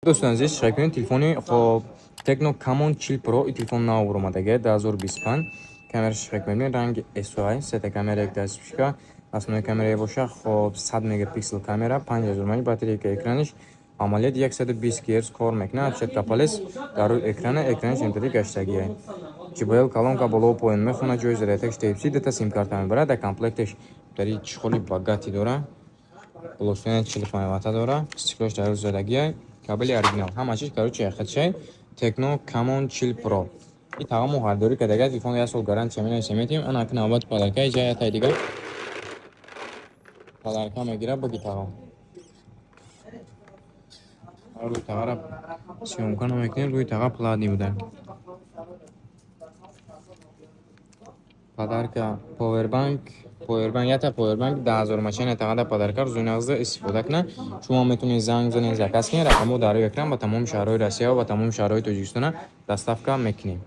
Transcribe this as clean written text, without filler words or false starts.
Дӯстони азиз, чӣ кунед? Телефони, хоб, Tecno Camon 40 Pro, и телефон нав баромадага 2025. Камераш чӣ кунед? Ранги SOI, сета камера, якта вспышка, основной камера боша, хоб, 100 мегапиксел камера, 5000 мАh батарейка, экраниш AMOLED, 120 Гц кор мекунад, отпечатка палец дар рӯи экрана, экраниш имтиди гаштагия. JBL колонка боло поён мехонад, ҷои зарядкаш Type-C, дута сим-карта мебарад, дар комплектеш дари чехоли богатый дора. Блокчейн 45 ватта дора, стеклош дар рӯи задагия, кабели оригинал. Ҳама чиз, короче, яхатшай. Tecno Camon 40 Pro. И тағамо харидорӣ кардага, телефон як сол гарантия менависем, метиҳем. Ана ки навбати подарка, иҷа ятай дигар подарка мегира, баги тағо. Рӯи тағара съёмка намекунем, рӯи таға платный буда. Подарка повербанк, повербанк, ята повербанк 10 000 мачана тағада подарка, рӯзои нағзда истифода кунад. Шумо метавонед занг занед, заказ кунед, рақамҳо дар рӯи экран. Ба тамоми шаҳрҳои Россия ва ба тамоми шаҳрҳои Тоҷикистона доставка мекунем.